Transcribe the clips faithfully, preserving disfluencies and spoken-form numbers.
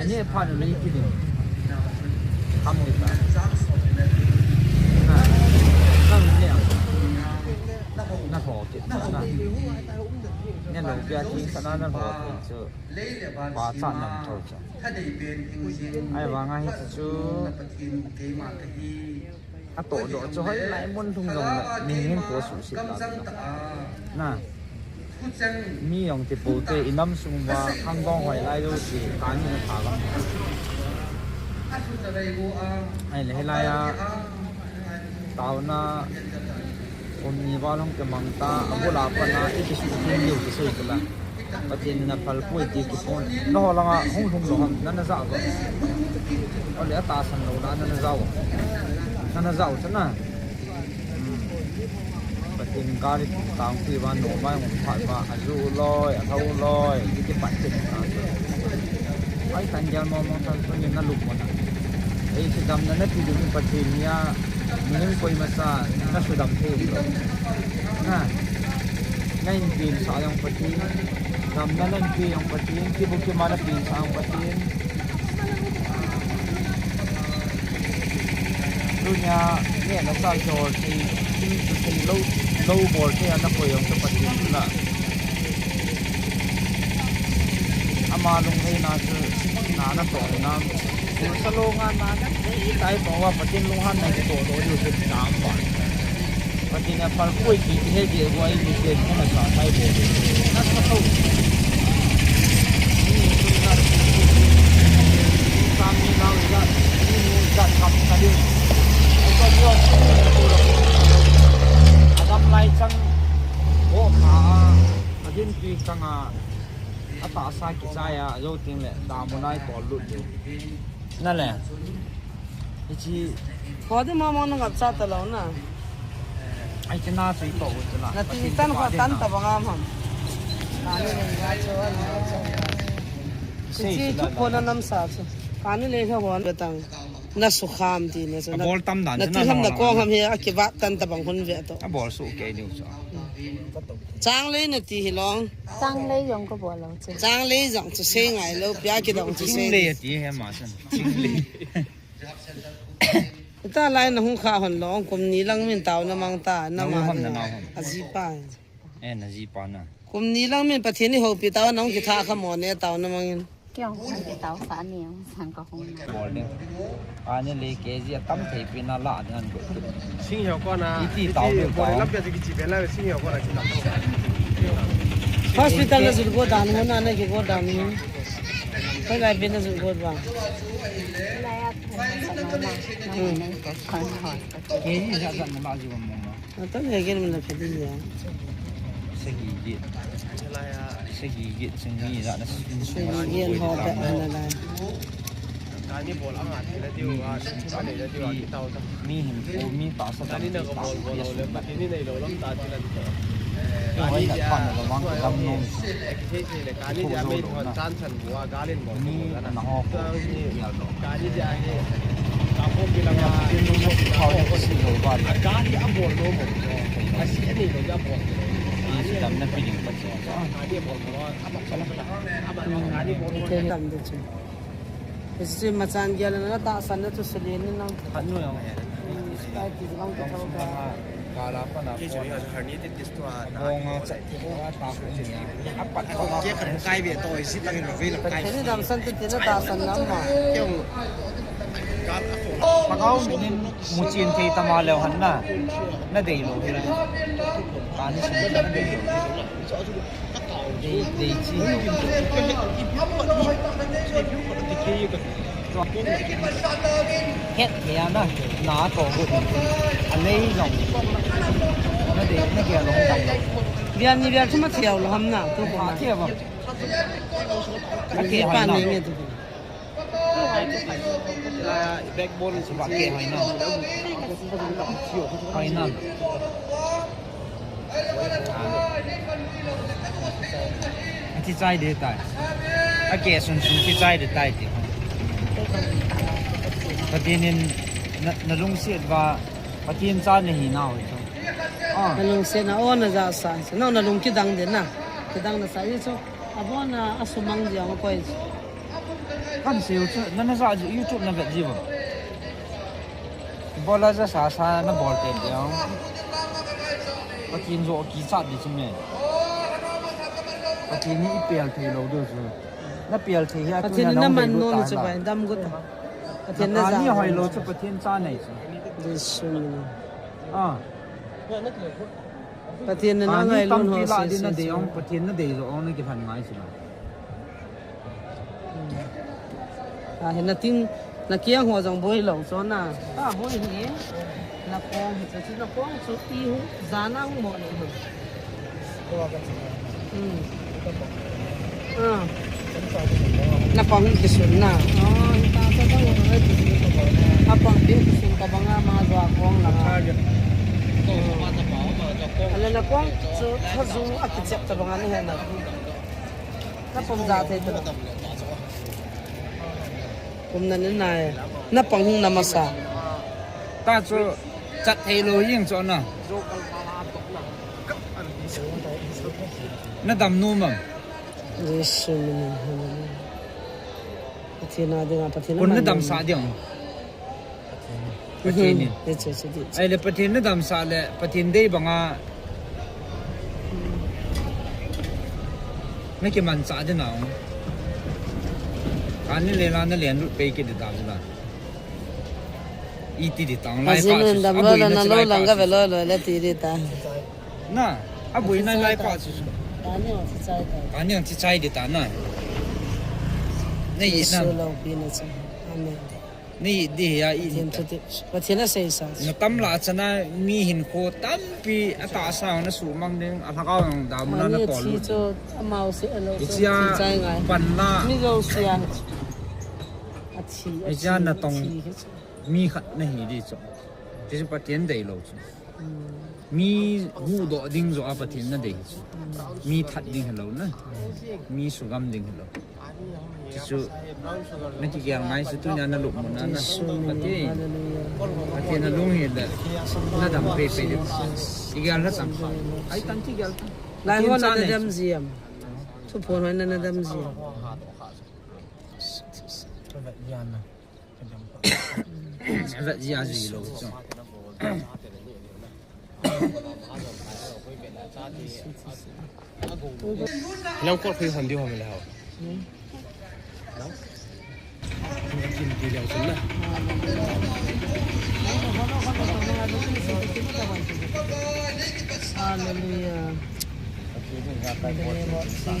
Ani pha nu ni ki ni. Ham ni ta. Na. Na ni. Na ho ki ta na. Ni lo bia ki sa na na ho ki chu. Ba cha nam tho cha. Ai vang a hi chu. A toh doh chu hoi lai mun lhung jong le, mi hin ko su si ta. Na. Mi jong ti po te, i nam sung va, khang dong hoi lai lo si, ka ni na tha va. Ai le, hi lai a, tao na, um ni va long ke mang ta, a bu la pa na, i ki su ki liu ki su ki la. Pathen in a phal poi ti kiphon. Na ho langa hung lhung lou ham, nana ja uva. Ole a tahsan lou na, nana ja uva. Nana ja uva chana. Hmm. Pathen gari tung tang pui va, nomai hung phat va, a ju loi, a thau loi, ti kipat chet na. Ai tan gel mo mo tan pun na lup mo na. Ei, sudam na na ti ding Pathen nia, mi hung koi masa, na sudam thei um lou. Na. Na in pin sa jong Pathen, damna na in pi jong Pathen, kibu kima na pin sa jong Pathen. Tunia, nehna sa jol thei, thil chu thei lou, lou bol thei a na koi jong chu Pathen chu la. Ama lungheina chu, na na toh na. Sa lou nga na na, tai toh va Pathen lunghanna kitoh toh diu chu dam pa. Pathen a phal poi ti ti he di, guai mi te ni na sa tai bo. Na sa to. Ni ni na sa ni na ja, ni ni ja kap ka di. Ko yo. Adam lai chang. Ko kha. Adin pi kanga. A tahsa kichai a, a jou teng le, damun a i tol lut diu. Na le. Hichi. Kho di mama na ngap cha ta lou na. Ai, kina chu i toh u chu la. Na ti tan kho tan ta bang am ham. Kani le nga chu, a nga chu. Hichi chu kho na nam sa chu. Kani le kho hon betang. Na su kham ti na chu. A bol tam dan chu na ti ham na kong ham hi a kibat tan ta bang hun ve to. A bol su ke diu chu. Chang lei na ti hi long. Chang lei jong ka bol lou chu. Chang lei jong chu sei ngai lou, pia kidong chu sei. Ching lei ati he ma san. Ching lei. Ta lai na hung kha hon long, kum ni lang min tao na mang ta, na ma ham na nau ham. A ji pa. Eh, na ji pa na. Kum ni lang min Pathen ni ho pi tao na hung kitha kha mo ne tao na mang in. Kei hung kong ki tao sa ni, hung sang ka hung na. Bol ding. Ani le K G a tam thei pi na la ding an go. Sing hio ko na. Iti tao iti ding bol tao. Lam pe ki chi pe la sing hio ko na ki tao. Hospital na zul go dan mo na na ki go dan mo. Ko lai pe na zul go ba. Lai a kan sa na. Hmm. Kan ho. K G ja ja na la ju mo mo. Atan he gen mo na pe di ya. Sagi gate. Sagi gate sing ni la na sin. Sagi gate ho be na la. Kani bol anga thei na diu a, thei na diu a, kitau ta. Mi hin ko, mi ta sa. Kani na ko bol bol lo le, kani nei lo lam ta ti la ti. Kani ja, kani ja me thon chan chan bua, galin bol. Mi na ho ko. Kani ja he. Ka ko ki la ma. Kani a bol lo mo. Asi ani lo ja bol. Kani dam na feeling pa. Kani a bol mo. Aba, aba, kani bol mo. Isi machan gel na tahsan na chu selen ni nang. Khat nu jong. Kai ti jong ka thau ka. Kala pa na. Ke chu ya har ni ti tis tu a. Bong a chat ti ko a ta ko ni. A pat ko ma. Ke kan kai be to isi tang in ve la kai. Ni dam san ti ti na tahsan na ma. Ke u. Pagau ni mu chin thei ta ma leo han na. Na dei lo hi. Ka ni sin na dei lo. Dei, dei chi. Het hia na, na to bu. A lei jong. Na dei, na gel lo dam lo. Bial ni bial thum a thiau lo ham na, tu ko. A thiau ba. A thiau pa na. Ni nge tu. Backbone. Ba ke hoi na. Hoi na. A chi chai de tai. A ke sun sun chi chai de tai ti. Pathen in na, na lungset va, Pathen cha na hi nau hi chu. Ah. Na lungset na o na ja sa. Na, na lung kidang de na. Kidang na sa hi chu. Abon a, a sumang dia ko. Kan seiu chu, na, na ja ji, YouTube na vet ji ba. Bola ja sa sa na bol te dia. Pathen jo kichat di chu me. Pathen ni i pel thei lo do chu. Na pel thei hi a tu Pathen na na man no ni chu ba, dam got. Pathen na ja. Ni hoi lo chu Pathen cha nei chu. Jesu ni. Ah. Pathen na na ngai lun ho tampi la se din na se dei se. Ong, Pathen na dei jo ong na kilhan ngai si la. Hmm. A, he na ting, na kiang ho jong boi lo so na. Ta boi hi. Na kong hi chu, chu na kong chu i hu, ja na hu mo ni hu. Hmm. Ah. Na pang hung kisun na. Ah, hita sa bang hung ai kisun ka bang. A pang pin kisun ka bang a ma jua kong la. Ala na kong chu tha jung a kichep ta bang a ni he na. Na pang ja thei ta. Kum na ni nai. Na pang hung na masa. Ta chu chat thei lo jing chu na. Na dam nom am? Jesu min in, hallelujah. Pathen a dinga, Pathen a. Kun na dam sa ding. Pathen in. Ye che che di. Ai le Pathen na dam sa le, Pathen dei banga. Na kiman sa ding na. Ani le la na len lut pe ki de da la. I ti di tang lai pa. Pathen in dam lo la na lo lang ka ve lo lo le ti di ta. Na, a bui na lai pa chu. Ani ang chi chai ta. Ani ang chi chai di ta na. Na i na. Jesu lo pi na chu. Amen. Ni di ya i ni ta. Pathen a sei sa. Na tam la chana mi hin ko tampi a ta sa na su mang ding a lhagao ang da mu na na tol. Ani chi chu amau se a lo. Ichia chi chai ngai. Pan la. Mi lo sia. A chi. Ichia na tong. Mi khat na hi di chu. Ti chu Pathen dei lo chu. Mi huhdoh ding joh a Pathen na dei chu. Mi that ding hilou na. Mi sugam ding hilou. Chu chu na kigel ngai chu tunia na lupmuna na. Pathen. Pathen na lunghel le. Na dam pei pei le. Kigel na tam. Ai tan kigel tan. Lai ho na na dam ji am. Thuphon ho na na dam ji am. Vet ji a ji lo chu. Nang kol khui hon di hon le ho. Kin di le chun na. Hallelujah. In the name of Jesus.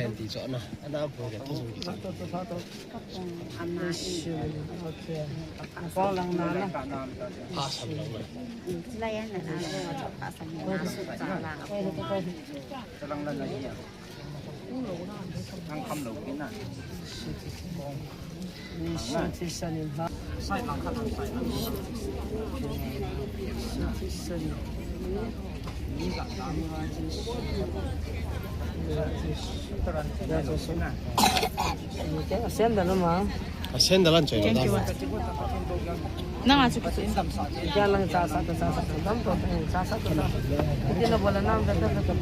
hen ti chu ana, ana poi le, thu jong kicha. Ama i. Okay. Kong lang na na. Pha sam lo na. Lai an na na, pha sam na, su cha la. Lang lang na ya. Ang kham lo kin na. Ni su ti sa ni ha. Sai lang khat sai lang. Su ti sa ni. Sandal ma. Sandal an choi la. Nang a chu. Kya lang cha sa, cha sa, dam to, cha sa, cha sa. Iti na bola nam, cha sa, cha sa.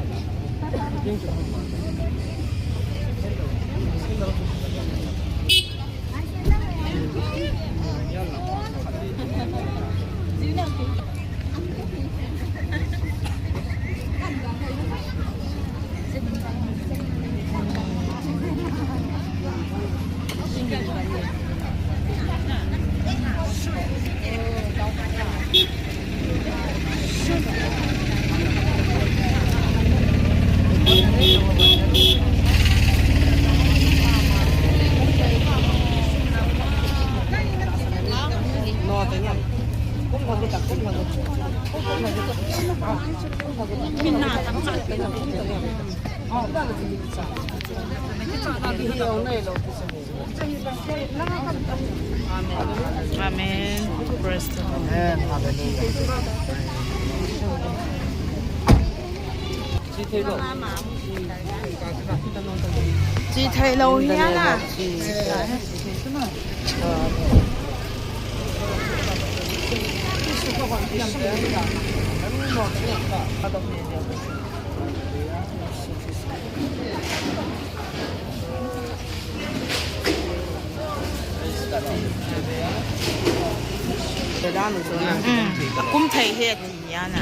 Amen. Praise the Lord. Amen. Hallelujah. Chi thei lou hi a la. Mm. A kum thei hi ati hi a na.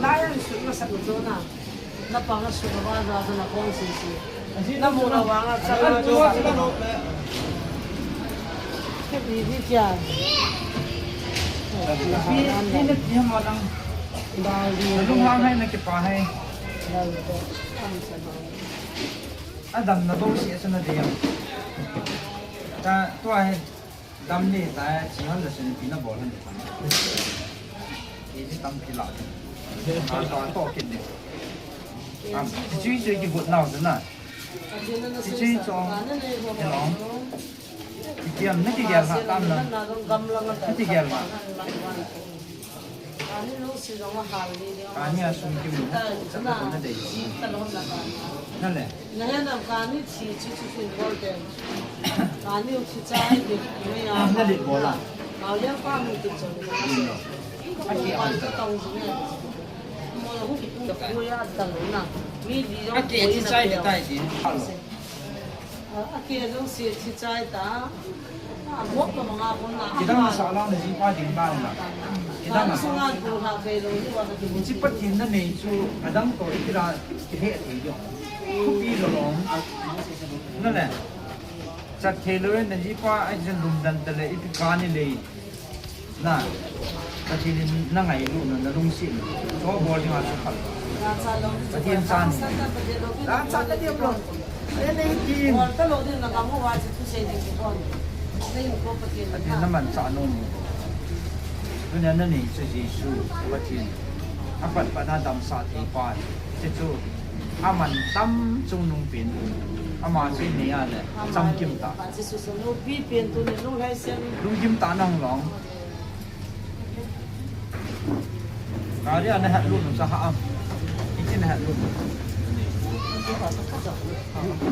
Lai an sut masat na chu na. Na pang a sut a va za chu na kong sisi. Namu na vang a, sa ka jo. Ka bi bi kya? Bi, bi na ti ham lang. Dal di. Na lunghang hai, na kipa hai. Dal di. Adam na bo si asa na de yam. Ta, tua hai. Dam ni ta chi hon la sin pi na bol hon. Ki ni tam ki la. Ka to to kin ni. Am, chi chi ki got nau na. Chi chi cho. Hello. Ki tiam na ki gel ha tam na. Na ki gel ha. Ani lungsi jong ahal ni ding. Ani a sung kim na. Sa na dei. Ka lom na ka. Na le. Na he na kani thi chi chi fin bol te. Kani u thi chai de. Me ya. Na le bol a. Kau ya pa mu tu chong. A ki a ta. Tong ji ne. Mo hu ki pu ya ta lo na. Mi di jong. A ki thi chai de tai ji. Hello. Kidang na sa lang na jipa ding lang na. Kidang na sa lang. Hiche Pathen na nei chu adang to itira kihe thei jo. Thupi lou lou. Na le. Chat thei lou na jipa a jan lum dan ta le ipi kani le. Na, Pathen in na ngailut na, na lungset na. Chu bol ding a chu phal. Pathen chan. Na chan na diam lo. Ai nei tin. Bol ta lou ding na ka mu wa chu thu sei ding ki bon. Nei ko Pathen. Pathen na man cha nom. Tunia na nei chu Jesu Pathen. Apat pat na damsah thei pa. Chu chu. Aman tam chungnung pen. Ama chu nei a le. Chamkim ta. Jesu sa no pi pen tu ni lung lai sen. Lungkim ta nang long. Gari ana hat lut sa ha am. Iti na hat lut.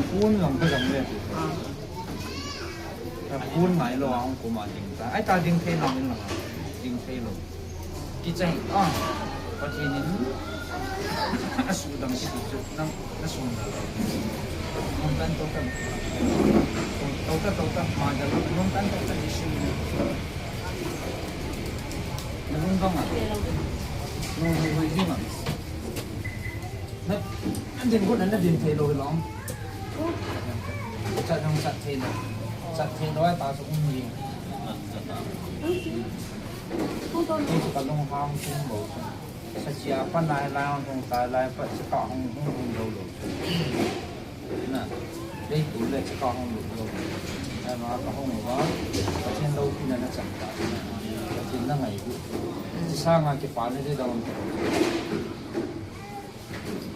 Phone lang ka jang le. Phone ngai lo ang ko ma ding ta. Ai ta ding thei lang in lang. Ding thei lo. Kichai a. Pathen in. Asu dang si chu nang na sung. Nung tan to tan. To ta to ta ma da lo. Nung tan to ta Jesu. Na lung dong a. Nung hui hui ding a. Na, na din ko na, na din thei lou lou. Chat nang chat thei lou. Chat thei lou ai ta chu um ding. Ni chu ka lunghang thim lou. Sa chia pa nai lai hung tai lai pa chu ka hung hung hung lou lou. Na, dei tu le chaka hung lut lou. Ai ma ka hung lou va. Pathen loupina na chan ta. Pathen na ngailut. Chi sanga kipa na dei dong.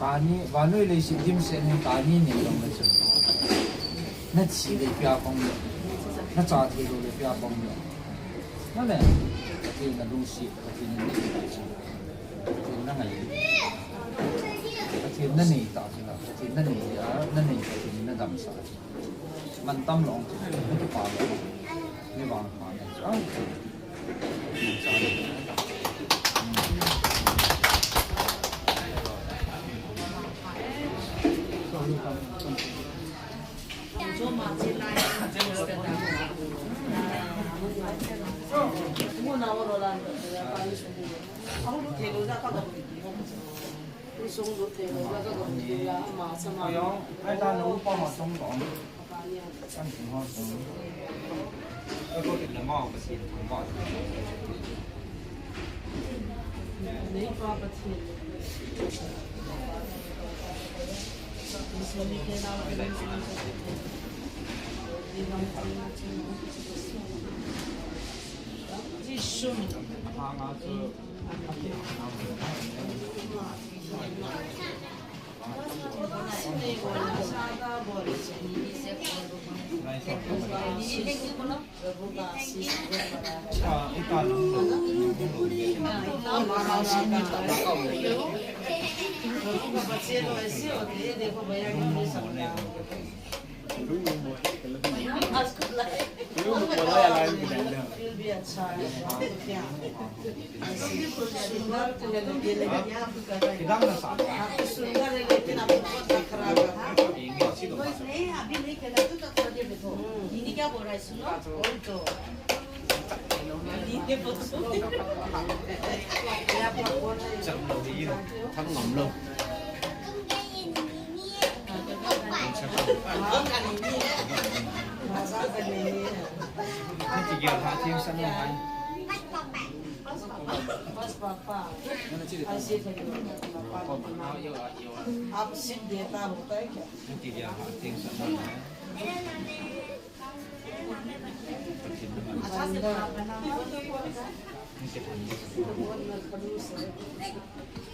Kani, vannoi leiset dimset hin kani nei dong le chun. Na thi le pia kong le. Na cha thei lou le pia kong le. Na le. Pathen na lungset, Pathen na nei. Pathen na ngai. Pathen na nei ta chu na. Pathen na nei a, na nei Pathen na damsah chu. Man tam lou chu. Na kipa lou. Ni vang pa na chu. Pathen cha. Nati gel ha thim san nai. First papa. Nati gel ha thim san nai.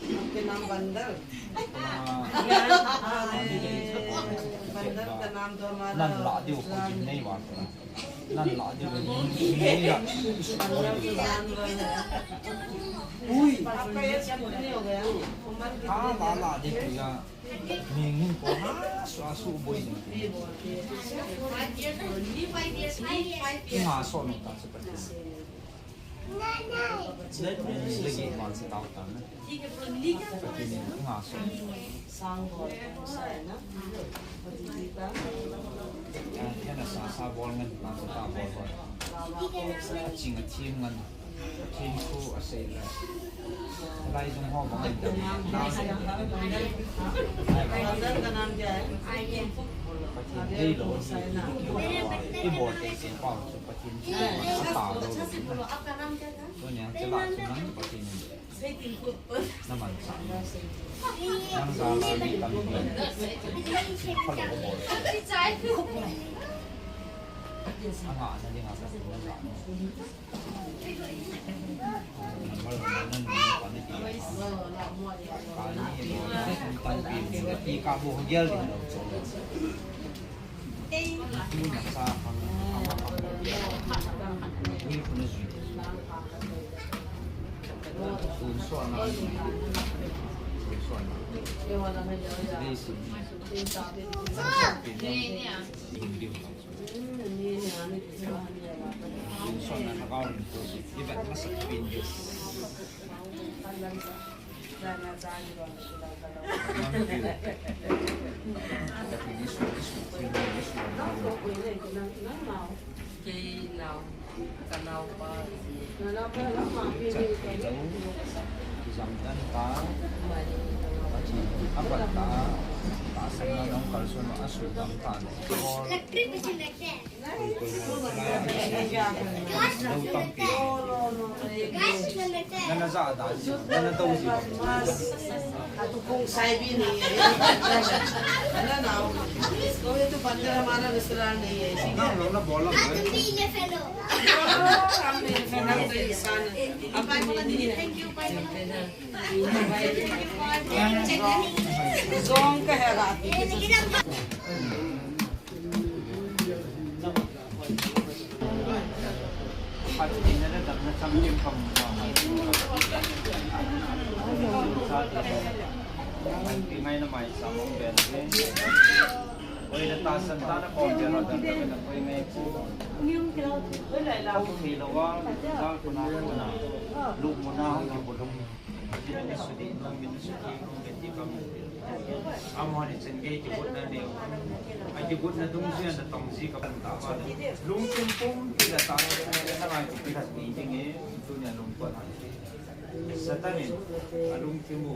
आपके नाम बंदर। बंदर का नाम तो हमारा नहीं बात। Nan la de. Ui. Apa ya, seperti ni ho gaya. Umar kita. Ah, la la de ya. Mingin ko ha, so asu boy. Five years, only five years, only five years. Nga so no ta seperti. Lagi man se tau tan. Pathen in nga so. Hena sa sa bol ngan, na sa ta bol bol. Aching a thim ngan. Pathen thu asei le. Lai dung ho bang ngan. Pathen hei lo. I bol te se pau. Pathen thu a ta lo. Tunia, chila chu nang Pathen in na manchah. Nang jal a mi tampi. Phalou bol. Anga na ding a ka na ja. Number one na ni pa ni ti. Ka ni tampi ni ti ka bu gel din lo. Kei nao, ka naopa. Kijam dan ta, Pathen apat ta, tahsan a nong kalson a sugam ta ne. Nana ja da ji, nana dou ji. Atu kong sai bhi nahi hai. Nana, wo to bandar hamara restaurant nahi hai. Nang lou na bola. Thank you. Zong ka hera. Amahon in chun gei kigotna nei. Akigotna dungjuia natong ji kapan tauva. Lungthim pumpi le tah le ngai kipilhat ding e, tunia lungkot han. Satan in alungthim u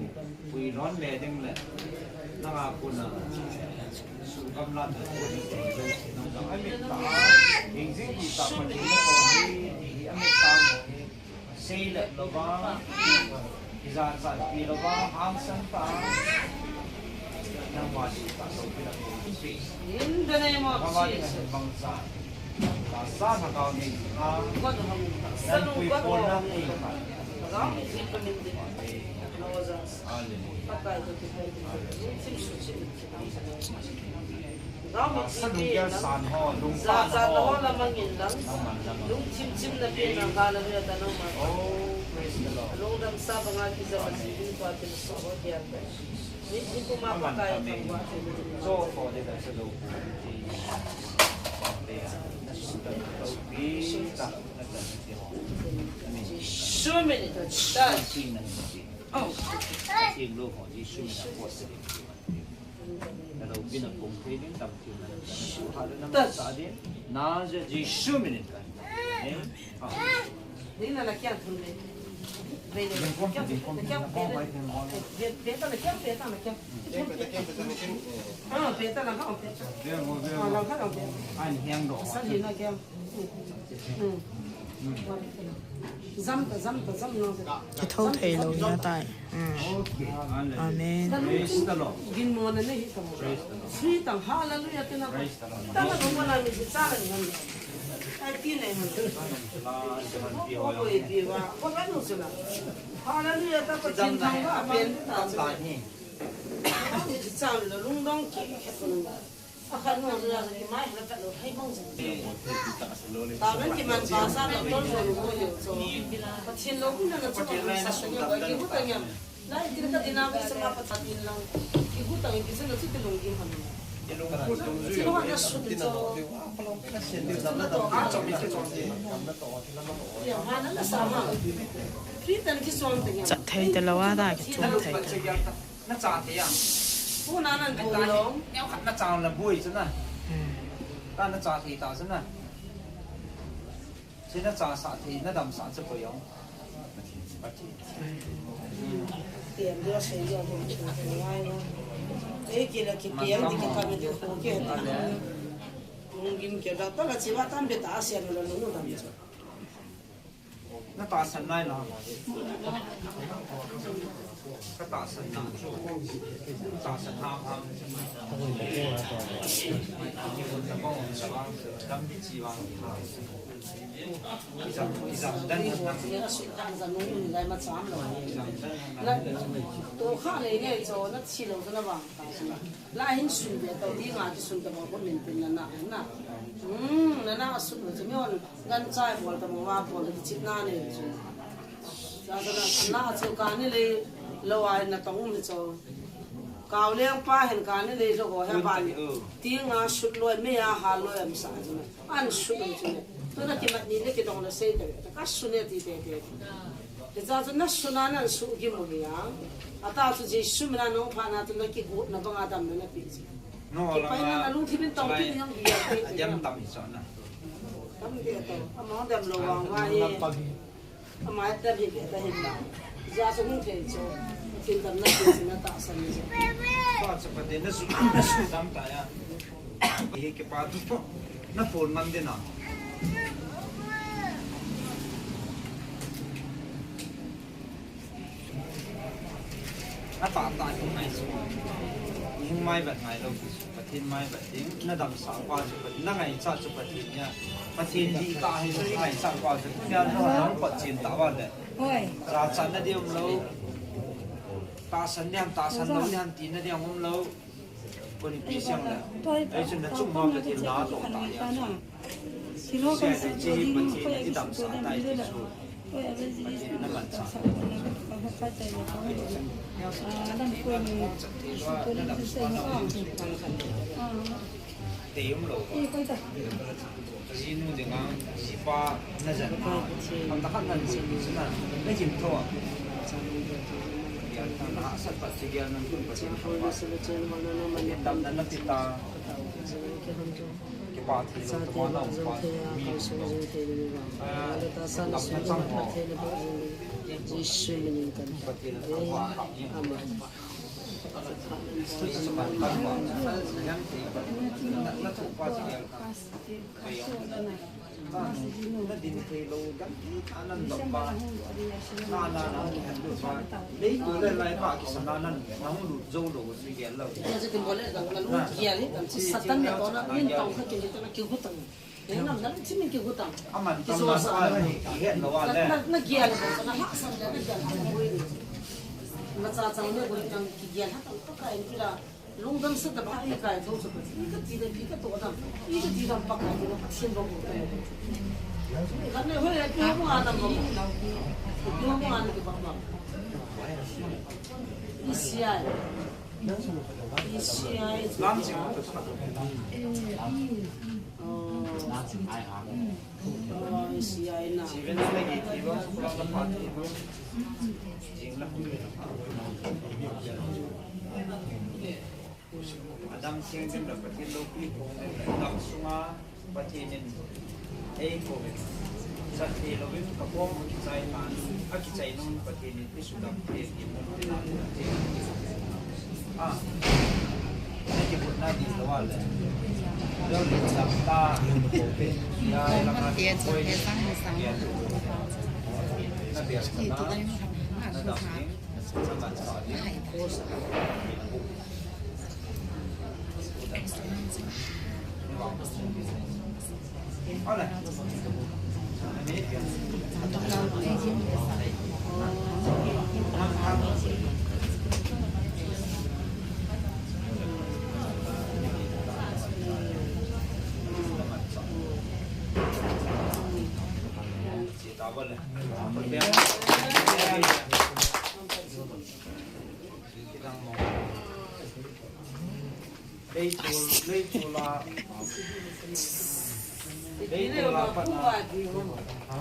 puilon le ding le nanga kona sugamlatna kona. Amit ta, ingjing ta pa ding ko ni, amit ta. Seilep louva, kijachatpi louva, hangsan tah a, nangma sih tah sopi nangma sih. In the name of Jesus. Bangsa, tahsa lhagao nei a, nangpui pol nang nei a. Hallelujah. Hallelujah. Tahsa lunggel san ho, lungpa ho. Lungthim chimna pen a ka la ve ta nangma. Oh, praise the Lord. Lungdam sa banga kijam a ji ding pa tin so ho dia. Ni, ni kuma pa kai ta wa. So for the that's a low. Jisu minute. Oh. Jisu minute. Nalou pina pung thei ding, damthei na. Touch. Nazareth Jesu min in kan. Amen. Ding na la kya thun le. Kithou thei lou na tai. Amen. Praise the Lord. Praise the Lord. Praise the Lord. Hallelujah, ta Pathen thangvah pen ta. Ni chu chang lo lungdong ki khet lo. A khat nu chu ya ki mai la ta lo hai mong. Ta men ki man pa sa lo tol lo ko yo so. Pathen lo kun na chu ko sa sa yo ki hu ta nyam. Lai tin ka dina ko sa ma Pathen lo. Ki hu ta ki sa na chu ti lung ki han. Ti lung ko tu ju yo. Ti lo na su ti so. Ti lo na to. A chom mi ki chom ti. Ya ha na na sa ma. Free tan ki som te nyam. Chat thei te lo a da ki chom thei te. Na cha thei a. Pu na nan pu lo. Neo khat na cha la bui chu na. Hmm. Ta na cha thei ta chu na. Chu na cha sa thei na dam sa chu ko yong. Tiam dia sei dia ko chu ko ngai no. Ei ki la ki tiam di ki ka me di ko ke ta. Mung gim ke da ta la chi wa tam be ta sia lo lo no dam chu. Na tahsan nai lo. Ka tahsan na chu. Tahsan ham ham. Dam di chi vang. Izam, izam dan na. Izam dan na. To kha nei nei cho na chi lo na vang. Lai hin sun ve to, ti nga ki sun ta mo ko min tin na na, na. Hmm, na na sun ve chu mi on, gan chai bol ta mo wa bol ki chit na ne chu. Sa sa na, na chu ka ni le lo ai na tong mi chu. Kau leng pa hin ka ni le lo ho ha ba ni. Ti nga sut lo, me a ha lo em sa chu. An sun ve chu ne. To na ki mat ni le ki dong na sei te, ka sun ne ti te te. Hicha chu na sun a nan su ki mu hi a. Ata chu Jesu mina nong pha na chu na kigot na banga dam na na pi chu. No, kipai na na lungthim in tong ki yang bi a pe chu. Dam tam hi chu na. Tam de to. Ama dam lo wang wa hi. Ama dam hi be ta hin na. Ja su hung thei chu. Kin dam na pi chu na tahsan ni chu. Pa chu pa de na su, na su dam ta ya. Hi kipa tu. Na phone man de na. Na ta ta hung ngai chu. Hung mai vet ngai lo chu. Pathen mai vet ding. Na dam sa pa chu Pathen. Na ngai cha chu Pathen nia. Pathen di ta hi na ngai cha pa chu. Nia na hung pat chin ta ba le. Hoi. Ra cha na di um lo. Tahsan niam, tahsan lo niam ti na di um lo. Koni pi siang le. Ei chun na chung ma Pathen na to ta ya. Sia le chi Pathen na ti dam sa tai ti su. Pathen na man sa. Te um lo. Jinu dinga, jipa na jan na, kam ta khat nan ji ni sina, na jim tho a. Ya, na ha sat pat chi dia nan kun pa sin tho a. Dam na na pita. Kipa thi lo tuma na um pa mi lo. Dam na chang ho. Pathen na thangvah kap ni. Amen. Aman tam na pa ni het lo a le. Na, na, na gel, na hahsat le, na gel ha boi ni. Macha chang le boi tang kigel ha tang pa kai ni la. Lungdam sa ta ba i kai tho sa pa. I ka ti da, i ka to da. I ka ti da pa kai ni pa chen ba ko. Ka ne hoi le pi mo adam ba. Pi mo adam ki ba ba. I si ai. I si ai. Lam chi mo to sa. Oh. Oh, I si ai na. Adam seng ding le Pathen loupi khom ding le gam sunga Pathen in ei kou ve. Sat thei louvin ka pom kichai tan, a kichai nung Pathen in i sudam thei, i pom thei na thei. Ah. Na kibut na di lo le. Lo le sam ta, ko pe. Ya la ka ko. Na bia sa na. Na da sing. Leitul, leitul a, leitul a pat na. Ha?